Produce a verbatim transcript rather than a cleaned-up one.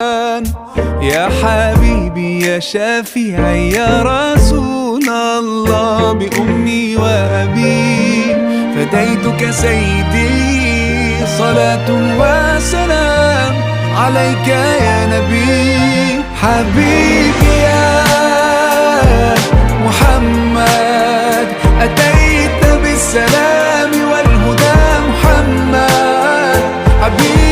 يا حبيبي يا شفيعي يا رسول الله، بأمي وأبي فديتك سيدي، صلاة وسلام عليك يا نبي. حبيبي يا محمد، أتيت بالسلام والهدى محمد. حبيبي